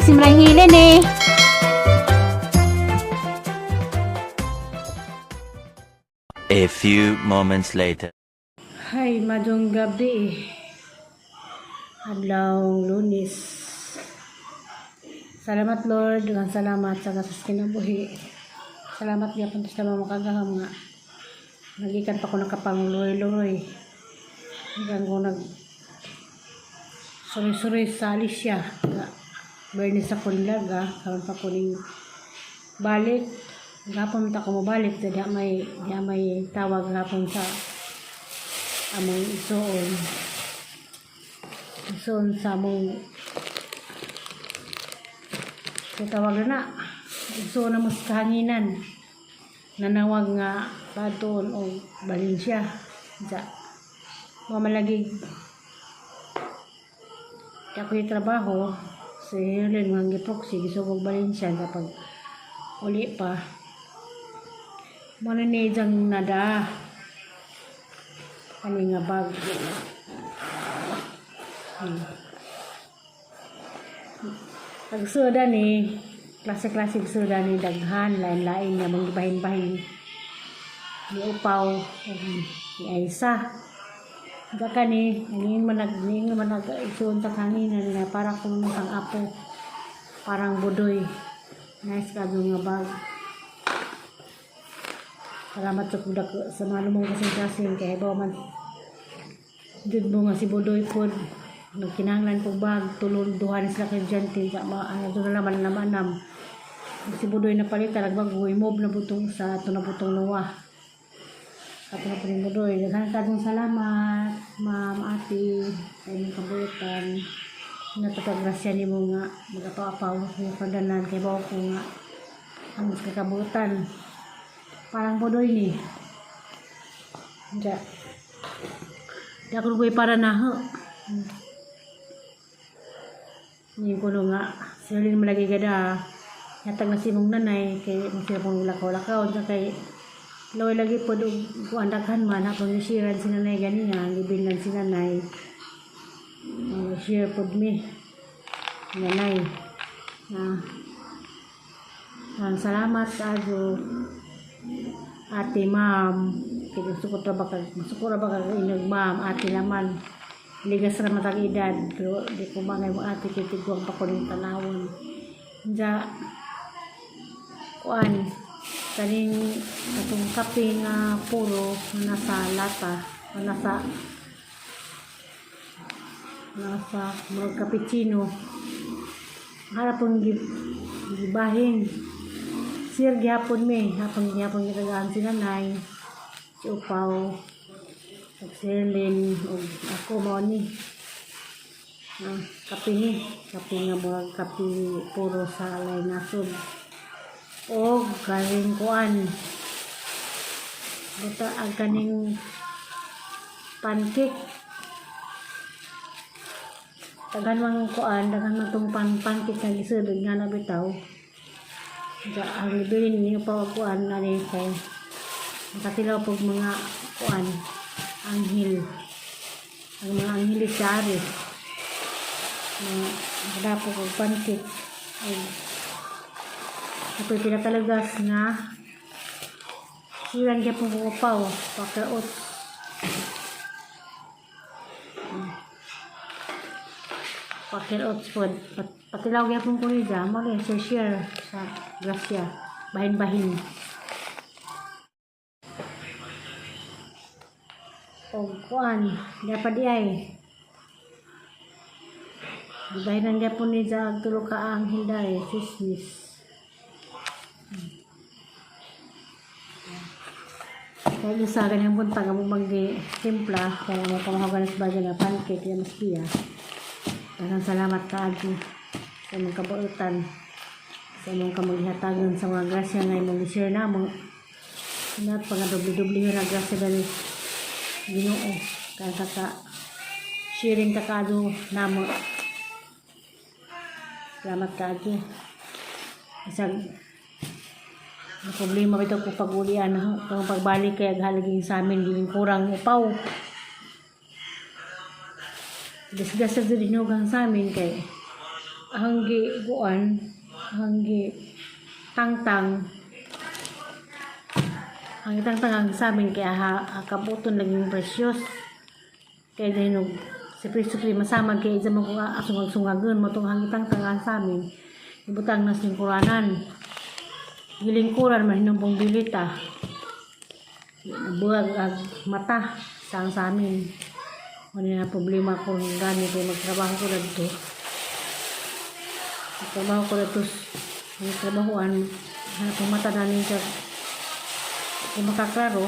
Simrang hilin eh. A few moments later. Hay, madong gabi eh. Adlaw Lunes. Salamat, Lord, dengan salamat sa kasas kinabuhi. Salamat gyapon sa mga makagaham nga. Nagikan pa ko nakapangluroy-luroy. Hanggang ko nag suroy-suroy sa Alicia. Nga, Bernice sa Kunlaga, karon pa ko ning balik. Gapon ta ko mobalik, diha may tawag gapon sa among isuon. Isuon sa among so tawag na isuon na mo sa kahanginan. Nanawag nga Baton o Valencia. Sa mamalagi di ako yung trabaho si Helen nga giproxy gisugog Valencia kapag uli pa mo na ni diyang nada kani nga bag. Agsuda ni klase-klase suda ni daghan lain-lain nga mga bahin-bahin ni upaw ug ni Aisa. Ga kani ning man nag isuon sa kanina na para kung sang apo parang budoy. Nice ka nga bag. Salamat sa kudak sa mga lumong kasing-kasing kay ba man jud mo nga si Budoy pod nagkinahanglan kog bag tulon duha ni sila kay Jante sa ma ano doon na naman naman nam si Budoy na palit talaga bag move na butong sa ato na butong nuwa ato na po ni Budoy. Daghan kadong salamat, ma'am, ate, sa inyong kabulutan natapagrasya nimo nga magapapaw sa pagdanan kay bawo ko nga ang kakabutan parang Budoy ni. Diya. Di ako lugoy para na ho. Yung kuno nga, sila malagi gada. Yatag na si mong nanay, kay masila pong lakaw-lakaw. Sa kay, laway lagi po og kuan daghan man, hapon nisiran si nanay ganina, gibilan si nanay. Share po mi. Nanay. Ah. Salamat kayo. Ate, ma'am. Kay gusto ko ra ba kag gusto ko ra ba kag inyog ma'am, ate naman. Ligas ra matag edad pero di ko mangay mo ate kay tiguang pa ko ning tanawon. Unsa kuan kaning atong kape nga puro nga nasa lata, nga nasa nasa mga cappuccino. Harap pong gibahin. Sir, gihapon mi. Hapon gihapon gitagaan si nanay. Si Upaw. Ug si Herlin. Ug ako mao ni. Ah, kape ni. Kape nga murag kape puro sa alay nasod. Og kaning kuan. Buta ang kaning pancake. Daghan mang kuan, daghan man tong pancake nga gisud nga na bitaw. Ja, ang libilin niyo pa kuan na ni kay nakatilaw pog mga kuan anghel. Ang mga anghel sa ari. Mga dapo kog pancake. Ay, ato pinatalagas nga siran gyapon ko upaw, packer oats. Packer oats pod. Patilaw gyapon ko niya, mo ni share share sa grasya. Bahin-bahin. Og kuan, dapat di ay. Gibahinan gyapon ni ja ang tulo ka anghel dai, sismis. Kaya isa ganyang buntag ang magi timpla kaya mo pamahagan sa bagay nga pancake ya mas biya. Daghang salamat kaadto sa imong kabuutan, sa imong kamaghihatagon sa mga grasya nga imong gi-share namo. Ingat pa nga doble-doble na grasya dali Ginoo kay kaka sharing ka kaadto namo. Salamat kaadto. Isang ang problema bitaw ko pag-ulian kung pagbalik kay halaging sa amin ging kurang upaw. Disgas sa dinugang sa amin kay Hanggi guan, hanggi tangtang. Ang tangtang ang sa amin kaya ha, kabuton laging precious. Kaya dahil nung si Kristo kay masama kaya isa mo kung asungag-sungagon mo itong hangitang tangan sa amin. Ibutang nas lingkuranan. Gilingkuran man hinumbong bilita. Buwag ag mata saan sa amin. Wala na problema ko gani kay magtrabaho ko dito. Magtrabaho ko dito. Ang trabahoan, hanap ang mata namin sa kung makaklaro,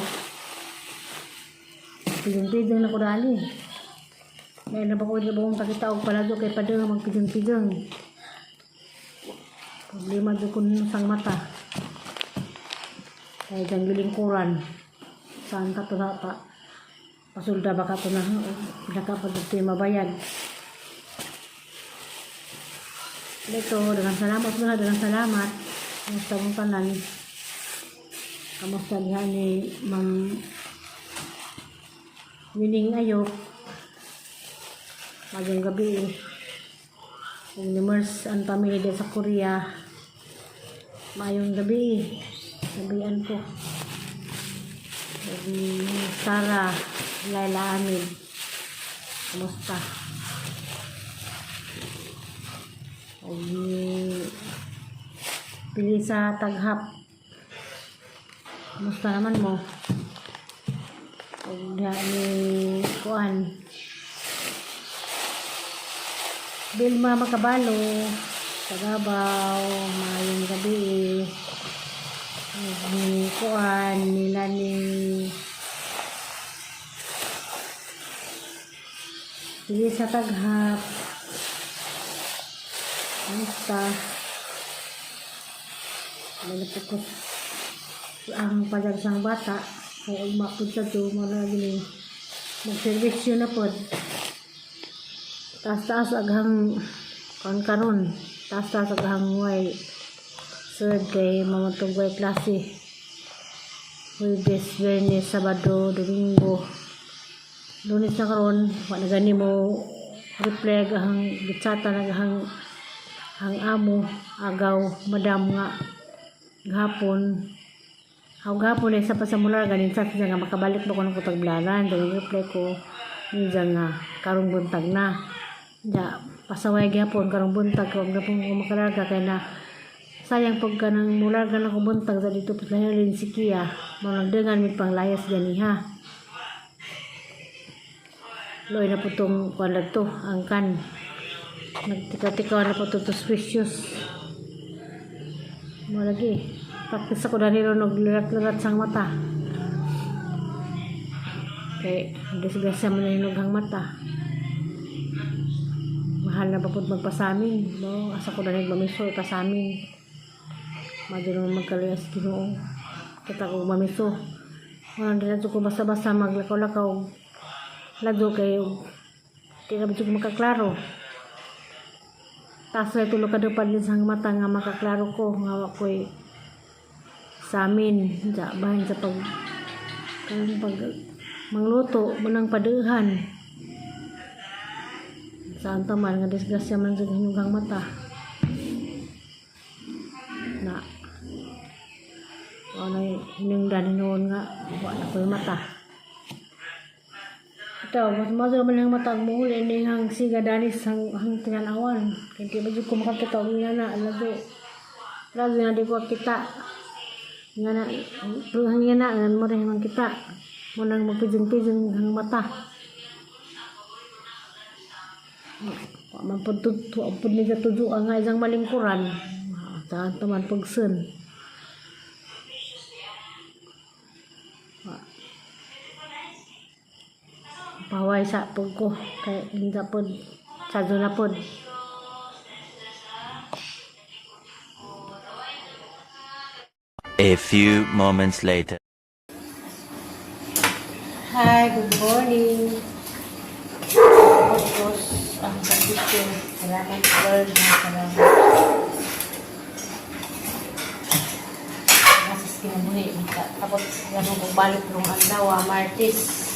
pidong-pidong na ko dali. Dahil na ba ko na buong pakita og palado kay padung magpidong-pidong. Problema jud ko sang mata. Kaya diyang lilingkuran. Saan ka to na pa? Pasulda ba ka to na? Pila ka pa dito yung mabayad. Dito, daghang salamat mga, daghang salamat. Kamusta mong tanan? Kamusta diha ni Ma'am Wining Ayok? Maayong gabi eh. Ug ni Mers ang pamilya dyan sa Korea. Maayong gabi eh. Gabian ko. Ug ni Sarah Laila Amid. Kamusta? Ug ni Pilisa Taghap. Kamusta naman mo? Ug diha ni Kuan. Vilma Makabalo, Tagabaw, maayong gabi. Ug ni Kuan, nila ni Pilisa Taghap. Kamusta? Lalapit ko ang padagsang bata kay ugma pud sa to mga gini magservisyo na pod, taas-taas aghang kon karon, taas-taas aghang way sir kay mamatog way klase Huwebes, Biyernes, Sabado, Domingo, Lunes na karon. Wa na gani mo reply ang gitsata na hang ang amo agaw madam nga gahapon. Aw gahapon eh, sa pasamular ganin sa siya nga makabalik ba ko ng kutaglaran. Dahil reply ko niya nga karong buntag na. Ja, pasaway gyapon karong buntag ko gapon ko makalarga kay na sayang pag ka nang mularga na ko buntag sa dito pa rin si Kia mo nagdangan mit panglayas ganiha. Loy na po tong kuan to ang kan nagtika-tika na po to suspicious mo lagi. Practice ako dahil ron naglirat-lirat sang mata kay disgrasya man na hinughang mata. Mahal na ba po magpasamin no? Asa ko dahil mamiso ipasamin madalo magkaluyas Ginoo kita ko mamiso. Wala na ko basta-basta maglakaw-lakaw lado kay di na ba ko makaklaro. Taas na tulo ka pa din sa mata nga makaklaro ko nga wa ko'y sa amin ja bahin sa pag kanang pag mangluto manang paduhan saan ta man nga disgrasya man sa hinugang mata na wala hinungdan hinuon nga wa na ko'y mata. Ito, mas mas man ang mata mo huli ni hang siga danis hang hang tinanawan. Kaya di ba jud ko makakita og nga na lado. Lado nga di ko kita. Nga na pero hang nga na ngan mo rin man kita. Mo nang magpijong-pijong hang mata. Wa man pud tudto pud ni tudu ang nga isang malingkuran. Saan ta man pagsen. Paway sa pug ko kay hindi pod sa na pod. A few moments later. Hi, good morning. Tapos, ang servisyo. Salamat, Lord. Salamat. Nasa kinabuhi. Tapos, yan ang balik nung adlaw, Martes.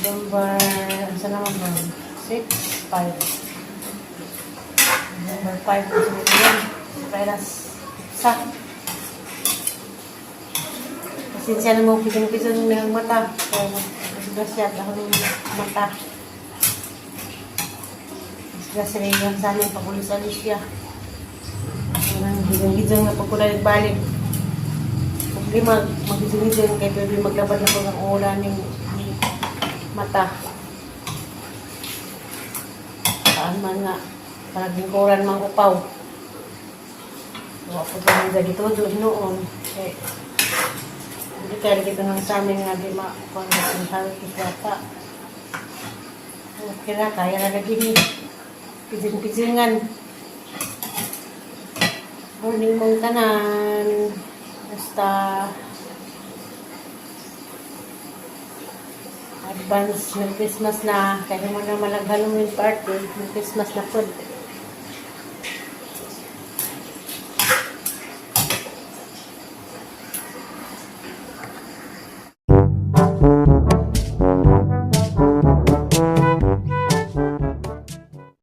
November, ano sa naman ba? 6, 5. Number 5 is yun. Kailas sa. Pasensya na mo, pisan-pisan na ang mata. Kaya mas grasya ako ng mata. Mas grasya na yung sana yung pagulis-alis siya. Parang gizang-gizang na pagkulay balik. Problema, magizang-gizang kay pwede maglabad na pag ang ulan ng mata. Saan man nga, parang lingkuran mang upaw. Wa po ganun sa dito, doon noon. Eh, hindi kaya dito nang sa amin nga di makuha na sinasabi ko sa bata. Okay na, kaya na lagi ni. Pizing-pizingan. Morning mong tanan. Basta advance ng Christmas na. Kaya mo na malag Halloween party. Ng Christmas na food.